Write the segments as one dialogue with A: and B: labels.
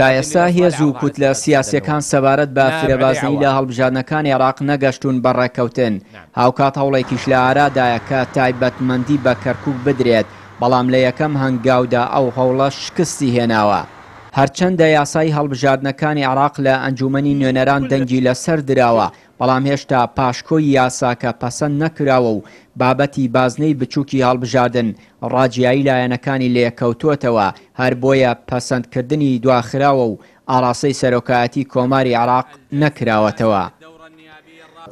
A: تا ئێستا هێز و کوتلە سیاسییەکان سەبارەت بە فرەبازنەیی لە هەڵبژاردنەکانی عێراق نەگەشتوون بە ڕێککەوتن، هاوکات هەوڵێکیش لە ئارادایە کە تایبەتمەندی بە کەرکوک بدرێت، بەڵام لە یەکەم هەنگاودا ئەو هەوڵە شکستی هێناوە. هەرچەندە یاسای هەڵبژاردنەکانی عێراق لە ئەنجوومەنی نوێنەران دەنگی لەسەر دراوە، بەڵام هێشتا پاشکۆی یاساکە پەسەند نەکراوە و بابەتی بازنەی بچووکی هەڵبژاردن ڕاجیایی لایەنەکانی لێکەوتووەتەوە، هەر بۆیە پەسەندکردنی دواخراوە و ئاڕاستەی سەرۆکایەتی کۆماری عێراق نەکراوەتەوە.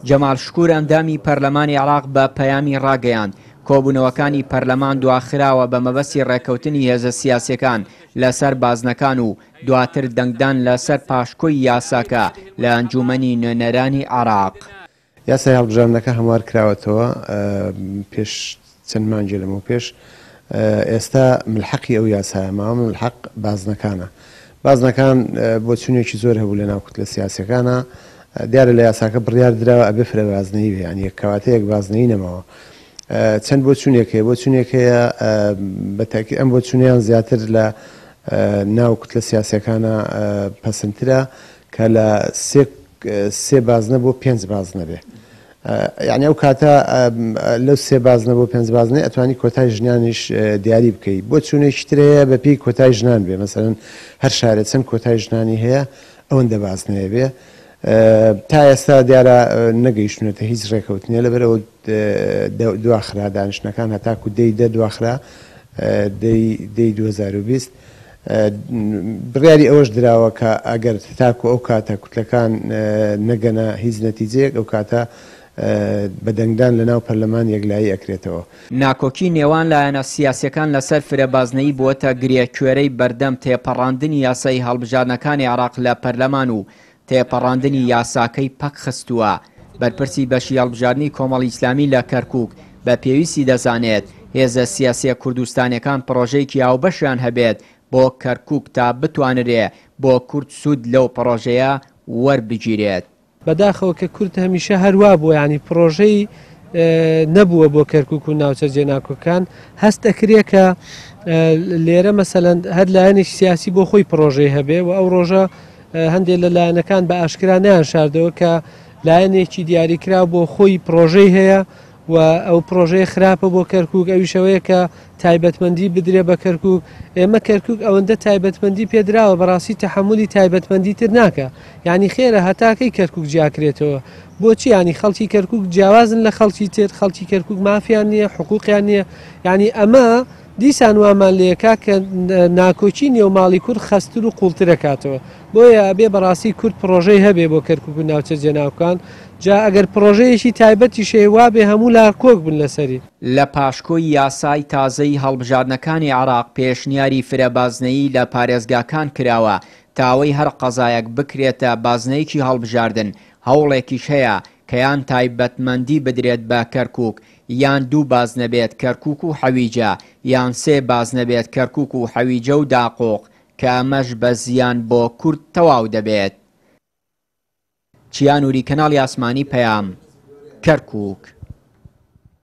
A: جەمال شکور ئەندامی پەرلەمانی عێراق بە پەیامی ڕاگەیاند، کۆبوونەوەکانی پەرلەمان دواخراوە بە مەبەستی ڕێککەوتنی هێزە سیاسیەکان لەسەر بازنەکان و دواتر دەنگدان لەسەر پاشکۆی یاساکە لە ئەنجوومەنی نوێنەرانی عێراق.
B: یاسای هەڵبژاردنەکە هەموار کراوەتەوە پێش چەند مانگێ لەمەو پێش ئێستا ملحەقی ئەو یاسایە ماوە ملحەق بازنەکانە بازنەکان بۆچونێکی زۆر هەبوو لە ناو کوتلە سیاسەکانە دیارە لە یاساکە بڕیار دراوە ئەبێ فرە بازنەیی بێ یانی کەواتە یەک بازنەیی نەماوە چەند بۆچونێک هەیە بۆچونێک هەیە بە تاکی ئەم بۆچونیان زیاتر لە ناو کوتلە سیاسەکانە پەسەندترە کە لە سێ سێ بازنە بۆ پێنج بازنە بێ یعنی ئەو کاتە لەو سێ بازنە بۆ پێنج بازنەی ئەتوانی کۆتای ژنانیش دیاری بکەی بۆ چوونێکی تر هەیە بە پێی کۆتای ژنان بێ مەسەرەن هەر شارێ چەند کۆتای ژنانی هەیە ئەوەندە بازنەیە بێ تا ئێستا دیارە نەگەیشتونەتە هیچ ڕێکەوتنێ لەبەرەوە دواخرا دانیشتنەکان هەتاکو دەی دە دواخرا دەی دەی 2020 بڕیاری ئەوەش دراوە کە ئەگەر تاکو ئەو کاتە کوتلەکان نەگەنە هیچ نەتیجەیەک ئەو کاتە بە دەنگدان لە ناو پەرلەمان یەکلایی ئەکرێتەوە.
A: ناکۆکی نێوان لایەنە سیاسیەکان لەسەر فرە بازنەیی بووەتە گرێ کوێرەی بەردەم تێپەڕاندنی یاسای هەڵبژاردنەکانی عێراق لە پەرلەمان و تێپەڕاندنی یاساکەی پەکخستووە. بەرپرسی بەشی هەڵبژاردنی کۆمەڵی ئیسلامی لە کەرکوک بە پێویستی دەزانێت هێزە سیاسیە کوردستانیەکان پڕۆژەیەکی هاوبەشیان هەبێت بۆ کەرکوک تا بتوانرێ بۆ کورد سوود لەو پڕۆژەیە وەربگیرێت.
C: بەداخەوە کە کورد هەمیشە هەر وا بووە یانی پڕۆژەی نەبووە بۆ کەرکوک و ناوچە جێناکۆکان هەست ئەکرێ کە لێرە مەسەلەن هەر لایەنێکی سیاسی بۆ خۆی پڕۆژەی هەبێ و ئەو ڕۆژە هەندێک لە لایەنەکان بە ئاشکرا نەیان شاردەوە کە لایەنێکی دیاریکراو بۆ خۆی پڕۆژەی هەیە و ئەو پڕۆژەیە خراپە بۆ کەرکوک ئەویش ئەوەیە کە تایبەتمەندی بدرێ بە کەرکوک ئێمە کەرکوک ئەوەندە تایبەتمەندی پێدراوە بەڕاستی تەحەمولی تایبەتمەندی تر ناکا یانی خێرە هەتاکەی کەرکوک جیاکرێتەوە بۆچی یانی خەڵکی کەرکوک جیاوازن لە خەڵکی تر خەڵکی کەرکوک مافیان نییە حقوقیان نییە یانی ئەمە دیسان وامان لێکا کە ناکۆکی نێو ماڵی کورد خەستتر و قوڵترەکاتەوە بۆیە ئەبێ بەڕاستی کورد پڕۆژەی هەبێ بۆ کەرکوک و ناوچە جێناوکان جا ئەگەر پڕۆژەیەکی تایبەتیش هەیە وابێ هەموو لا کۆک بن لەسەری.
A: لە پاشکۆی یاسای تازەی هەڵبژاردنەکانی عێراق پێشنیاری فرە بازنەیی لە پارێزگاکان کراوە تا ئەوەی هەر قەزایەک بکرێتە بازنەیەکی هەڵبژاردن، هەوڵێکیش هەیە کە یان تایبەتمەندی بدرێت بە کەرکوک یان دوو بازنە بێت کەرکوک و حەویجە یان سێ بازنە بێت کەرکوک و حەویجە و داقوق کە ئەمەش بە زیان بۆ کورد تەواو دەبێت. چیا نوری کەناڵی ئاسمانی پەیام، کەرکوک.